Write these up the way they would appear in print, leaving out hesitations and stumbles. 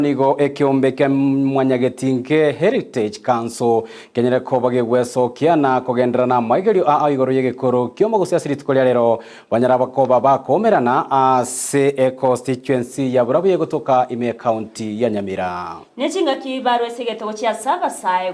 Nigo ekeombe kia Mwanyagetinge Heritage Council kenyare koba gegwesokia na kogenderera namaigerio aa igoro y'egekoro ki'omogusi ase rituko ria rero banyara koba bakoumerana ase econstituency ya Burabuya egotoka ime y'ecounty ya Nyamira. Ne chingaki barwe ase egetogo chia ase abasae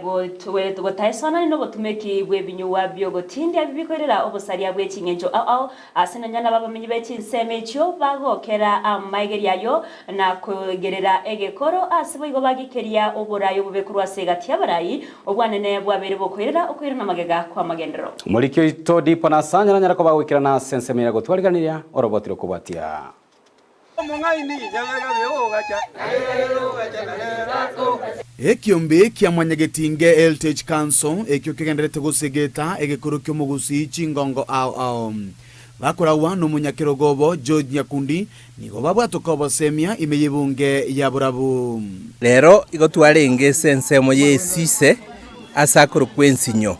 gotaesoanani nobotumeki bw'ebinyugwa bi'ogotindia bikoirera obosaria bwe ching'encho ao ao Ase nonya nabamenyi be chinsemo echio bagokera amaigerio ayio na koegerera egekoro, ase boigo bagikeria oboraai obobe korwa ase egati y'abarai, obwanene bwabeire bokoirera okoirana magega kw'amagenderero. Omoriki oito Dipo Nasanya nanyare koba goikerana ase ensemo ere gotwariganiria oroboti rokobwatia. Ekiombe kia Mwanyagetinge Heritage Council ekio kegendererete gosegeta egekoro ki'omogusii chingongo ao ao. Bakoragwa nomonyakerogo obo George Nyakundi nigo babwatoka obosemia ime y'ebunge ya Borabu. Rero igo twarenge ase ensemo y'esise ase akorokwa ensinyo,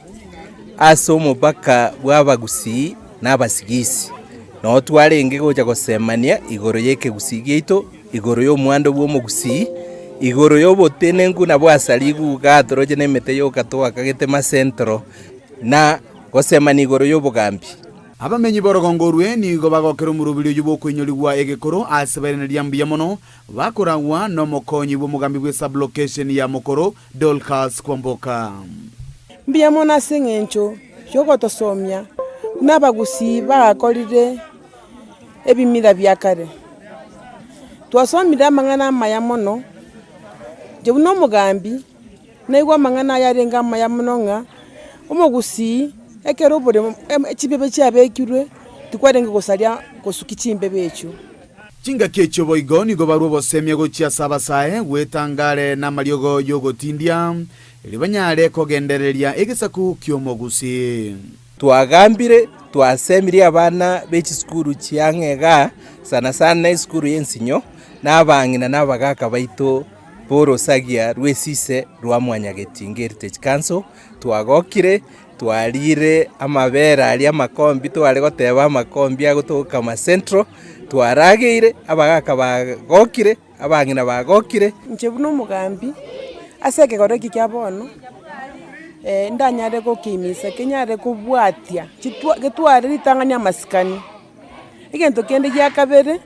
ase omobaka bw'abagusii na abasigisi. Nao twarenge gocha gosemania igoro y'ekegusii giaito, igoro y'omwando bw'omogusii, igoro y'obotenenku na bwasarigu igaa toroche nemete yoka twakagete masentro, na gosemania igoro y'obogambi. Abamenyi b'orogongo orwe nigo bagokera omorobiri oyio bw'okoinyorigwa egekoro ase bairaneria mbuya mono, bakoragwa nomokonyi bw'omogambi bwe sub-location ya Mokoro, Dorcas Kwamboka. Mbuya mono ase eng'encho y'ogotosomia buna abagusii bagakorire ebimira bia kare. Twasomire amang'ana amaya mono, inche buna omogambi, naigwa amang'ana aya arenge amaya mono ng'a, omogusii ekero oboremo chimbebe chiabekirwe, tikwarenge gosaria gosukia chimbebe echio. Chingaki echio boigo nigo barua obosemia gochia ase abasae, goetanga are namariogo y'ogotindia, erio banyare kogendereria egesaku ki'omogusii. Twagambire, twasemirie abana be chisukuru chiang'e igaa, sana sana esukuru y'ensinyo, na abang'ina na abagaka baito b'orosagia rw'esise rwa Mwanyagetinge Heritage Council, twagokire, twarire amabere aria amakombi tware goteba amakombi agotoka Central, twarageire, abagaka bagokire, abang'ina bagokire. Inche buna omogambi, ase ekegoro eke kia bono, ndanyare gokeimisa kenyare kobwatia chitwa getware ritang'ani amasikani. Egento kende gia kabere,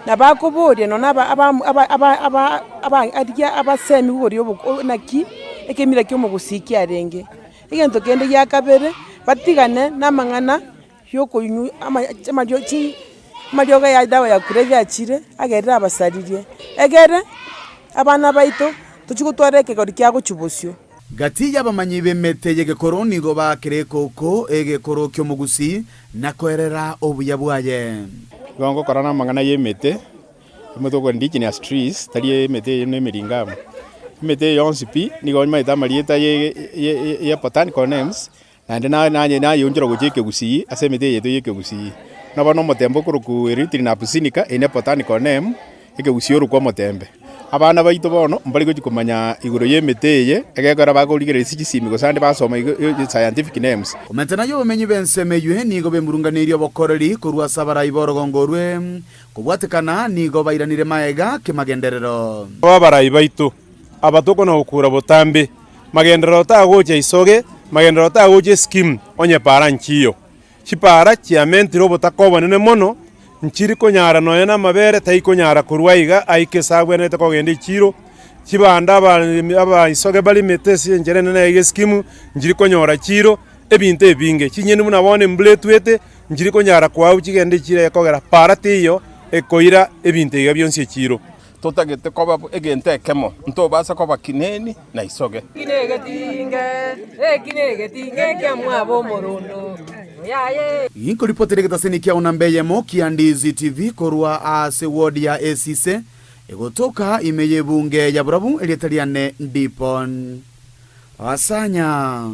nabo akoboria nonye aba aba aba aba aba aba aria abasemi boria oboko naki ekemira kia omogusii kiarenge. Egento kende gia kabere, batigane na amang'ana ya okoinywa ama amariogi chi amariogo ya edawa ya kulevya achire, agerire abasaririe. Egere, abana baito, tochia gotwara ekegori kia gochia bosio. Gati y'abamanyi b'emete y'egekoro nigo baakire ekoko egekoro ki'omogusii na koerera obuya bwaye. Igo ngokora namang'ana y'emete, emete okwo indigenous trees, tari emete eye buna emeringamu. Emete eye yonsi pi, nigo omanyete amarieta ye ye ye botanical names, naende na naye nayeonchora gochia ekegusii ase emete eye yaito ya ekegusii. Buna bono omotembe okorokwa Erythrina abyssinica, eye ne botanical name, ekegusii orokwa omotembe. Abana baito bono mbari gochia komanya igoro y'emete eye, egekogera bakorigereria ase chisimi gose ande basoma igo scientific names. Komenta naye obomenyi b'ensemo eyio nigo bemurunganeirie obokoreri korwa ase abarai b'orogongo orwe, kobwatekana nigo bairanire magega kemagenderero. Abarai baito aba tokona gokura botambe, magenderero tagocha isoge, magenderero tagocha eskimu onye para nchiyo. Chipara chiamentire obotaka obonene mono, nchiri konyara nonya namabere taikonyara korwa aiga aike ase agwenerete kogenda echiiro, chibanda abaremi abaisoge barimete ase enchera enene aiga eskimu, nchiri konyora chiiro, ebinto ebinge. Chinyeni buna bono embura etwete, nchiri konyara koabu chigende echiiro ekogera para teiyo ekoira ebinto iga bionsi echiiro. Totagete koba egento ekemo, ntobasa koba kineni na isoge. Inkoripotera egetaseni kiao namba eyemo kia Ndizi TV korwa ase ward ya Esise egotoka ime y'ebunge ya Borabu erieta riane Ndipon Asanya.